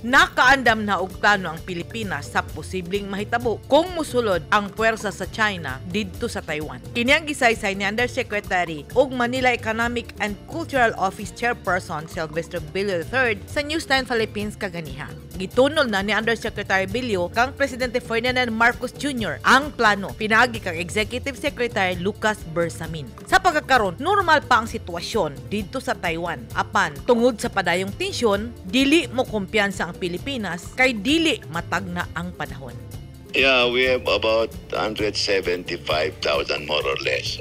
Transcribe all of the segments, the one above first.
Nakaandam na og plano ang Pilipinas sa posibleng mahitabo kung musulod ang puwersa sa China didto sa Taiwan. Kini ang gisaysay ni Undersecretary ug Manila Economic and Cultural Office Chairperson Sylvester Bello III sa News 9 Philippines kaganiha. Gitunol na ni Undersecretary Bello kang Presidente Ferdinand Marcos Jr. ang plano pinaagi kang Executive Secretary Lucas Bersamin. Sa pagkakaron, normal pa ang sitwasyon didto sa Taiwan. Apan, tungod sa padayong tensyon, dili mo kumpiyansa ang Pilipinas kay dili matagna ang panahon. Yeah, we have about 175,000 more or less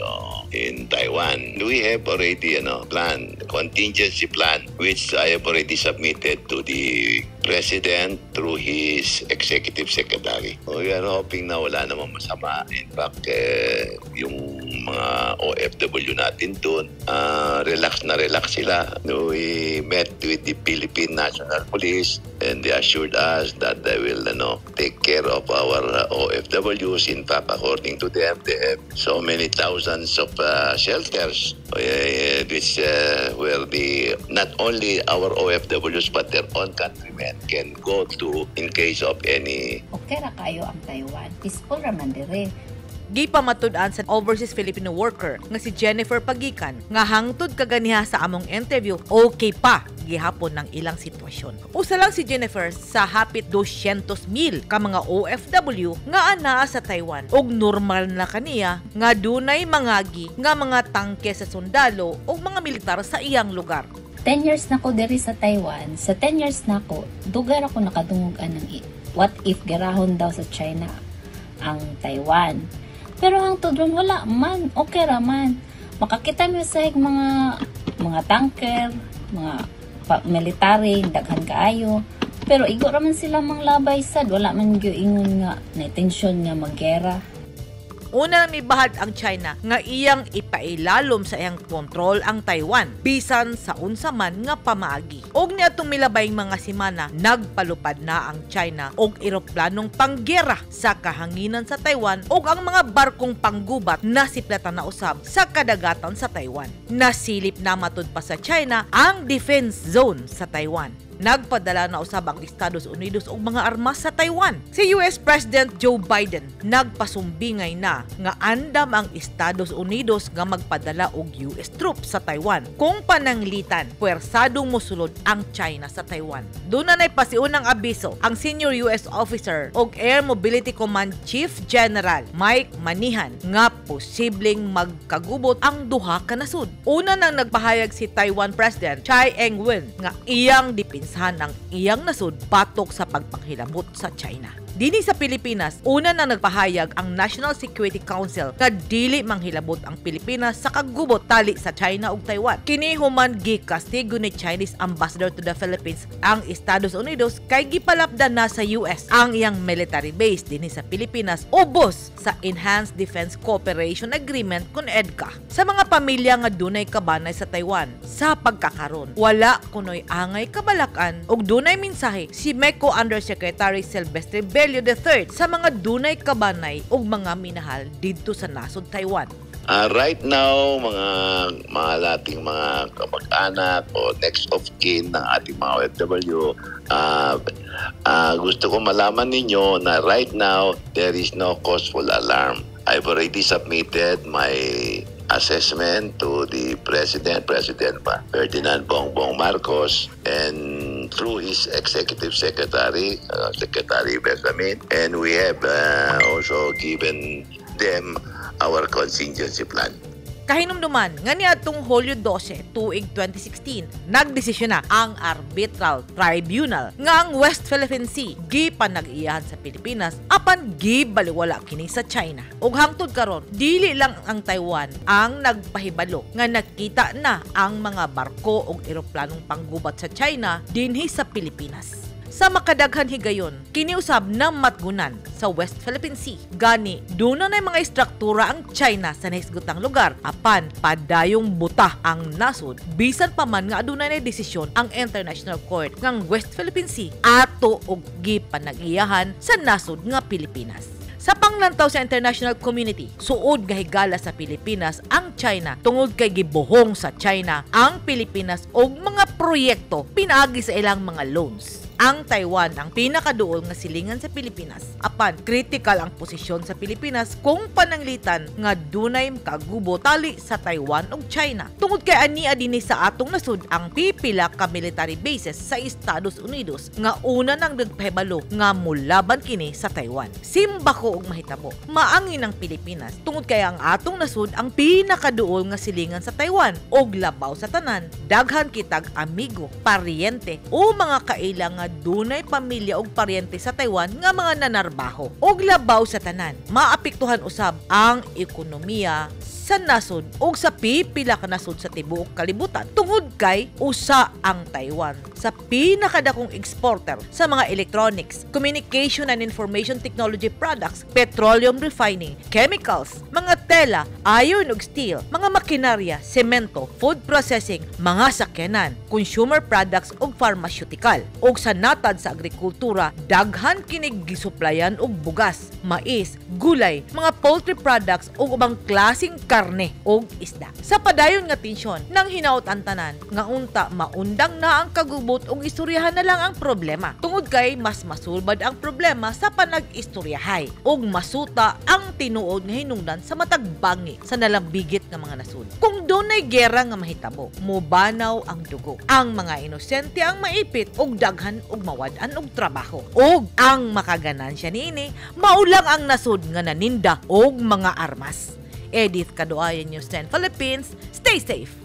in Taiwan. We have already plan, contingency plan, which I have already submitted to the President through his executive secretary. We are hoping na wala namang masama. In fact, eh, yung mga OFW natin doon, relax na relax sila. We met with the Philippine National Police and they assured us that they will take care of our OFWs. In fact, according to them, they have so many thousands of shelters which where the not only our OFWs but their own countrymen can go to in case of any Okay ra kayo ang Taiwan. Peaceful ra man dire. Gipamatud-an sa overseas Filipino worker nga si Jennifer Pagikan nga hangtod kaganiha sa among interview, okay pa gihapon ng ilang sitwasyon. Usa lang si Jennifer sa hapit 200 mil ka mga OFW nga anaa sa Taiwan ug normal na kaniya nga dunay mangagi nga mga tangke sa sundalo ug mga militar sa iyang lugar. 10 years na ko diri sa Taiwan. Sa 10 years na ko, dugay ra ko nakadungog anang what if gerahon daw sa China ang Taiwan. Pero hangtod ron wala man, okay ra man. Makakita mi sa mga tanker, mga military, daghan kaayo. Pero igo ra man sila manglabay sad, wala man gyud ingon nga na tensyon nga maggera. Una nang mibahad ang China nga iyang ipailalom sa iyang kontrol ang Taiwan bisan sa unsa man nga pamaagi. Og niadtong milabayng mga semana, nagpalupad na ang China og eroplanong panggera sa kahanginan sa Taiwan ug ang mga barkong panggubat nasiplatan na usab sa kadagatan sa Taiwan. Nasilip na matud pa sa China ang defense zone sa Taiwan. Nagpadala na usab ang Estados Unidos og mga armas sa Taiwan. Si US President Joe Biden nagpasumbingay na nga andam ang Estados Unidos nga magpadala og US troops sa Taiwan kung pananglitan puwersadong mosulod ang China sa Taiwan. Doon na pasiunang abiso ang senior US officer og Air Mobility Command Chief General Mike Minihan nga posibleng magkagubot ang duha ka nasud. Una nang nagpahayag si Taiwan President Tsai Ing-wen nga iyang depensahan ang iyang nasud batok sa pagpanghilabot sa China. Dini sa Pilipinas, una nang nagpahayag ang National Security Council nga dili manghilabot ang Pilipinas sa kagubot tali sa China ug Taiwan. Kini human gikastigo ni Chinese Ambassador to the Philippines ang Estados Unidos kay gipalapdan na sa US ang iyang military base dinhi sa Pilipinas ubos sa Enhanced Defense Cooperation Agreement kon EDCA. Sa mga pamilya nga dunay kabanay sa Taiwan, sa pagkakaron, wala kunoy angay kabalakan ug dunay mensahe si MECO Undersecretary Silvestre Bello III sa mga dunay kabanay ug mga minahal didto sa nasod Taiwan. Right now, mga mga ating mga kamag-anak o next of kin ng ating mga OFW, gusto ko malaman ninyo na right now, there is no cause for alarm. I've already submitted my assessment to the President, President Ferdinand Bongbong Marcos, and through his executive secretary, Secretary Bersamin, and we have also given them our contingency plan. Kahinumduman nga niadtong Hulyo 12, tuig 2016, nagdesisyon na ang Arbitral Tribunal nga ang West Philippine Sea gipanag-iyahan sa Pilipinas apan gibaliwala kini sa China. Ug hangtod karon, dili lang ang Taiwan ang nagpahibalo nga nakita na ang mga barko ug eroplanong panggubat sa China dinhi sa Pilipinas. Sa makadaghan higayon, kiniusab na matgunan sa West Philippine Sea. Gani, doon na mga istruktura ang China sa nahisgutang lugar apan padayong buta ang nasod bisan pa man nga adunay na desisyon ang International Court ngang West Philippine Sea ato og gipanag-iyahan sa nasod nga Pilipinas. Sa panglantaw sa international community, suod nga higala sa Pilipinas ang China tungod kay gibuhong sa China ang Pilipinas og mga proyekto pinaagi sa ilang mga loans. Ang Taiwan ang pinakaduol nga silingan sa Pilipinas. Apan critical ang posisyon sa Pilipinas kung pananglitan nga dunay kagubo tali sa Taiwan ug China. Tungod kay ania dinhi sa atong nasud ang pipila ka military bases sa Estados Unidos nga una nang nagpahibalo nga mulaban kini sa Taiwan. Simbako og mahitabo, maangin ang Pilipinas tungod kay ang atong nasud ang pinakaduol nga silingan sa Taiwan og labaw sa tanan, daghan kitag amigo, paryente o mga kaila nga dunay pamilya og paryente sa Taiwan nga mga nanarbaho. Og labaw sa tanan, maapektuhan usab ang ekonomiya sa nasod og sa pipila ka nasod sa tibuok kalibutan tungod kay usa ang Taiwan sa pinakadakong exporter sa mga electronics, communication and information technology products, petroleum refining, chemicals, mga tela, iron ug steel, mga makinarya, semento, food processing, mga sakyanan, consumer products ug pharmaceutical. Ug sa natad sa agrikultura, daghan kinig gisuplayan og bugas, mais, gulay, mga poultry products ug ubang klaseng karne ug isda. Sa padayon nga tensyon, nang hinaot ang tanan nga unta maundang na ang kagubot ug istoryahan na lang ang problema. Tungod kay mas masulbad ang problema sa panag-istoryahay ug masuta ang tinuod nga hinungdan sa matag bangi sa nalambigit nga mga nasud. Kung dunay gera nga mahitabo, mubanaw ang dugo. Ang mga inosente ang maipit ug daghan og mawad-an og trabaho. Ug ang makaganansya niini maulang ang nasud nga naninda og mga armas. Edith Kaduayan, News 10 Philippines. Stay safe.